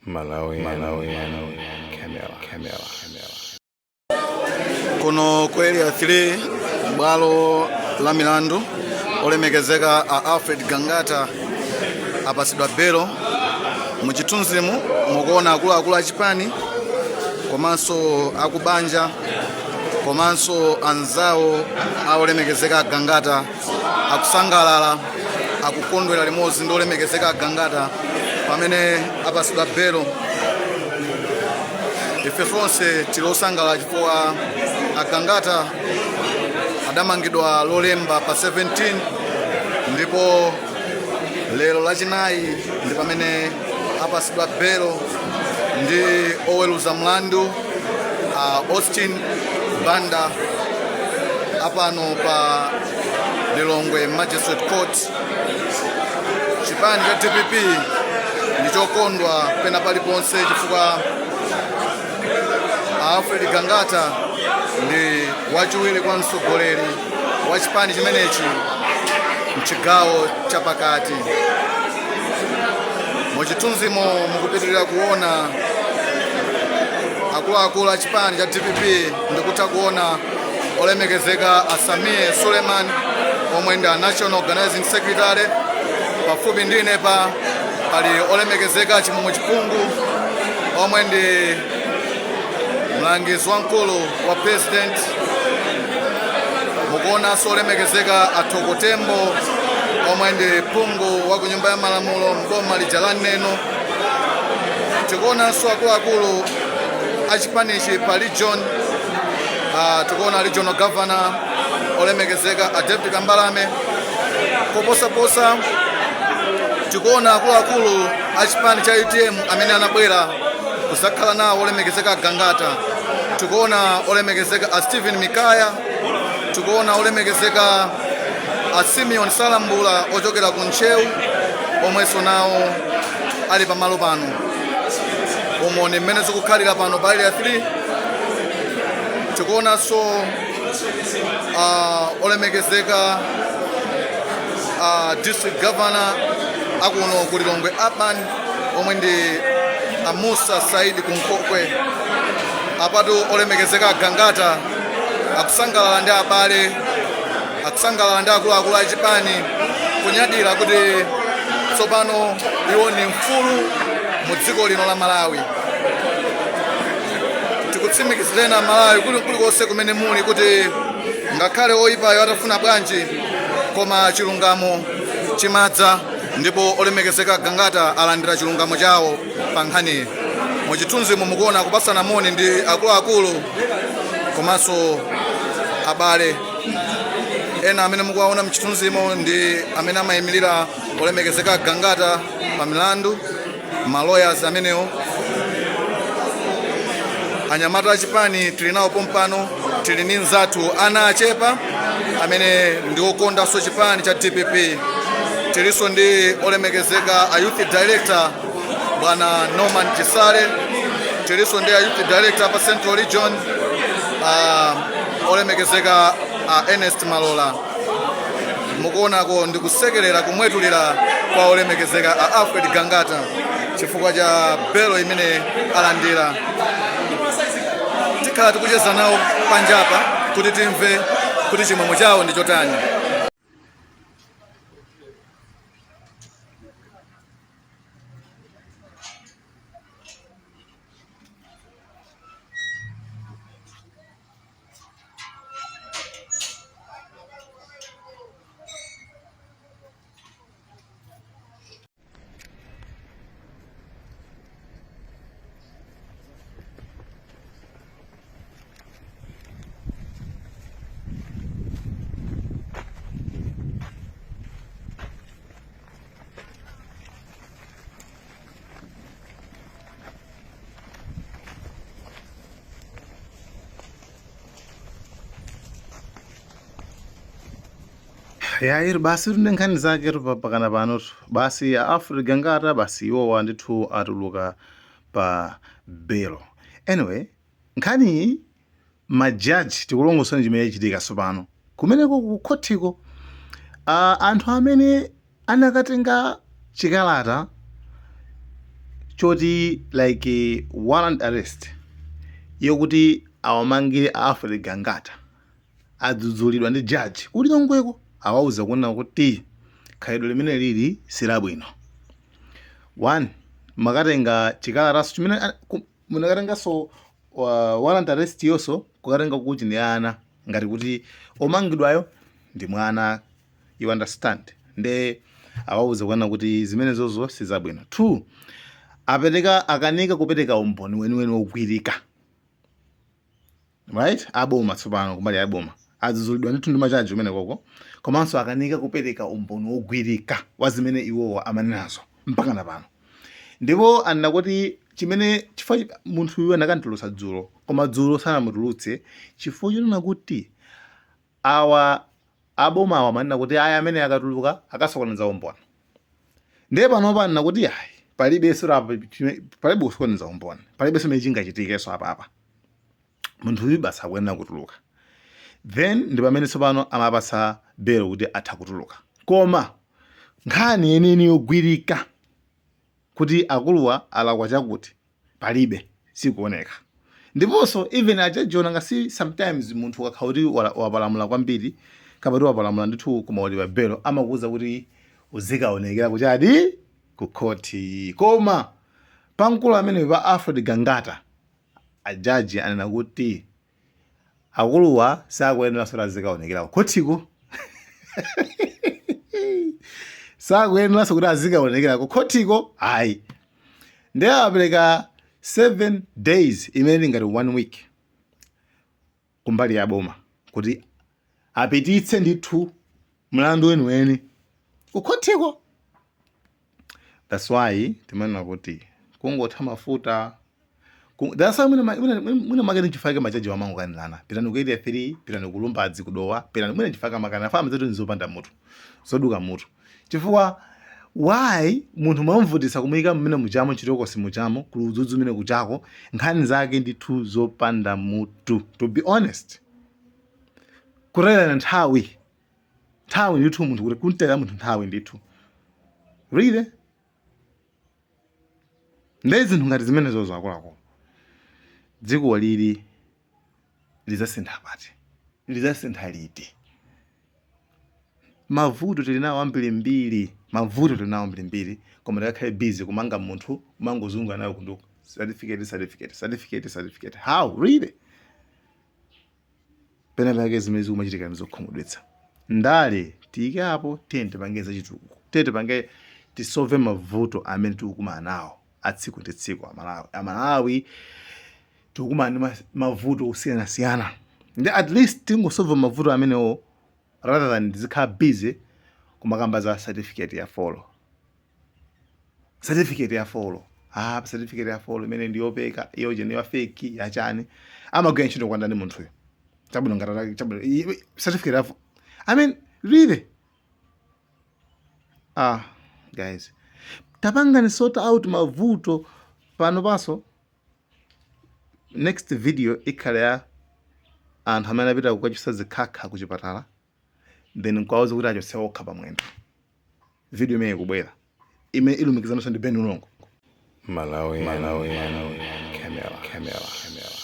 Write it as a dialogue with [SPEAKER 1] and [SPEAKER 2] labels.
[SPEAKER 1] Malawi, Malawi, Camera, Camera, Camera.
[SPEAKER 2] Kuno ku Area 3, bwalo la milandu, olemekezeka a Alfred Gangata apasidwa belo. Muchithunzimu mukuona akuluakulu achipani komanso akubanja komanso anzawo a olemekezeka a Gangata akusangalala, akukondwera limodzi ndi olemekezeka a Gangata pamene apasidwa belo. Ife tonse tili osangalala chifukwa a Gangata adamangidwa Lolemba pa 17 ndipo lero Lachinayi ndi pamene apasidwa belo ndi oweruza mlandu Austin Banda apano pa Lilongwe Magistrate Court. Chipani cha DPP ndi chokondwa pena paliponse chifukwa Alfred Gangata ndi wachiwiri kwa mtsogoleri wa chipani chimenechi mchigawo chapakati. Muchithunzimo mukupitirira kuona akuluakulu a chipani cha DPP, ndikutha kuona olemekezeka a Sameer Suleman omwe ndi a National Organizing Secretary. Pafupi ndine pa pali olemekezeka Chimwemwe Chipungu omwe ndi mlangizi wamkulu wa president. Mukuonanso olemekezeka a Thoko Tembo omwe ndi phungu wa ku Nyumba ya Malamulo mboma lija la Neno. Tikuonanso akuluakulu a chipanichi pa region. Tikuona regional governor olemekezeka a David Kambalame. Koposaposa, tikuona akuluakulu a chipani cha UTM amene anabwera kuzakhala nawo olemekezeka Gangata. Tikuona olemekezeka a Stephen Mikaya, tikuona olemekezeka a Simeon Salambula ochokera ku Ntcheu omwenso nawo ali pamalo pano. Umo ni mmene zikukhalira pano pa Area 3. Tikuonanso olemekezeka district governor akuno ku Lilongwe Urban omwe ndi Amusa Saidi Kunkokwe. Apatu olemekezeka Agangata akusangalala ndi abale, akusangalala ndi akuluakulu a chipani, kunyadira kuti tsopano iwo ni mfulu mu dziko lino la Malawi. Tikutsimikizireni Amalawi kulikonse kumene muli kuti ngakhale oyipayo atafuna bwanji, koma chilungamo chimadza, ndipo olemekezeka Gangata alandira chilungamo chawo pa nkhaniyi. Muchithunzimo mukuona kupasana moni ndi akuluakulu komanso abale ena. Amene mukuwaona mchithunzimo ndi amene amayimirira olemekezeka Gangata pa milandu, ma lawyers amenewo. Anyamata achipani tili nawo pompano. Tili ndi nzathu ana achepa amene ndi okondanso chipani cha DPP. Tilinso ndi olemekezeka a youth director Bwana Norman Chisale. Tilinso ndi a youth director pa Central Region, olemekezeka a Ernest Malola. Mukuonako ndikusekerera, kumwetulira kwa olemekezeka a Alfred Gangata chifukwa cha belo imene alandira. Tikhala tikucheza nawo panjapa kuti timve kuti chimwemwe chawo ndi chotani.
[SPEAKER 3] Yayi, basi ndi nkhani zake pakana pano. Basi, a Alfred Gangata basi iwowa ndithu atuluka pa belo. Anyway, nkhaniyi majaji tikulongosola chimene chitika tsopano kumeneko ku khotiko. Anthu amene anakatenga chikalata Choti like warrant arrest yokuti awamangire a Alfred Gangata, adzudzulidwa ndi jaji ku Lilongweko, awauza kunena kuti khalidwe limene lili silabwino. One, makatenga chikalataso chimene munakatenganso warrant arrest yonso kukatenga kuti ndi ana, ngati kuti omangidwayo ndi mwana, you understand? Nde awauza kunena kuti zimenezozo sizabwino. Two, apereka, akanika kupereka umboni weniweni wogwirika, right? Aboma tsopano, kumbali ya boma, adzudzulidwa ndithu ndi majaji kumene koko, komanso akanika kupereka umboni wogwirika wa zimene iwowo amanenazo mpaka na pano. Ndipo anena kuti chimene chifukwa munthu uyu anakantulutsa dzulo, koma dzulo sanamutulutse chifukwa chonena kuti awa aboma awa amanena kuti aya amene akatuluka akasokoneza umboni. Ndiye panopa anena kuti ayi, palibenso apa palibe kusokoneza umboni, palibenso chimene chingachitikenso apapa, munthu uyu basi akuyenera kutuluka. Then ndi pamene tsopano amapatsa belo kuti atha kutuluka, koma nkhani yeniyeni yogwirika kuti akuluwa alakwa chakuti palibe, sikuoneka. Ndiponso even ajajiona ngasi sometimes munthu ukakhala kuti wapalamula kwambiri, kapati wapalamula ndithu koma uli pa belo, amakuwuza kuti uzikaonekera kuchadi ku khoti. Koma pamkulu amene pa Alfred Gangata, ajaji anena kuti akuluwa sakuyeneranso kuti azikaonekera kukhotiko, sakuyeneranso kuti azikaonekera kukhotiko ayi. Ndiye apereka 7 days imene ili ngati one week kumbali ya boma kuti apititse ndithu mlandu weniweni kukhotiko. That's why timanena kuti kungotha mafuta. That's why mwina make nchifukwa majaji wamangokanirana, pitani ku Area 3, pitani ku Lumbadzi, kudowa, pitani. Mwina nchifukwa amakana fama zetu nzopanda mutu, zoduka mutu. Chifukwa why munthu mwamvutitsa kumuyika mmene mujamo, chitokosi mujamo, kuli udzudzu mmene kuchako, nkhani zake ndithu zopanda mutu, to be honest, kutayirana nthawi, nthawi ndithu, munthu kuti kuntayira munthu nthawi ndithu, really. Ndi zinthu ngati zimenezozo, akuluakulu, dziko lili lidzasintha pati? Lidzasintha liti? Mavuto tili nawo ambirimbiri, mavuto tili nawo ambirimbiri, koma tikakhale busy kumanga munthu, kumangozunga nayo kunduku, certificate, certificate, certificate, certificate. How, really? Pena pake zimene zikumachitika ndizokhumudwitsa. Ndale tiyike apo, tiye tipange zachitukuko, tiye tipange, tisolve mavuto amene tikukumana nawo a tsiku ndi tsiku. Amalawi, Amalawi tikukumana ndi mavuto osiyanasiyana, ndi at least tingosolve mavuto amenewo rather than tizikhala busy kumakamba za certificate ya four, certificate ya four. Ah, certificate ya four imene ndiyopeka iyo, jeni ya fake yachani, amagwira ntchito kwa ndani munthuyo? Chabwino, ngati chabwino, certificate ya four, I mean, really? Ah guys, tapangani sort out mavuto pano paso. Next video ikhala ya anthu amene apita kukachotsa zikhakha ku chipatala, then nkuwauza kuti achotse okha pamwendo. Video imene ikubwera imene ilumikizananso ndi Ben Longwe.
[SPEAKER 1] Malawi, Malawi, Camera, Camera, Camera.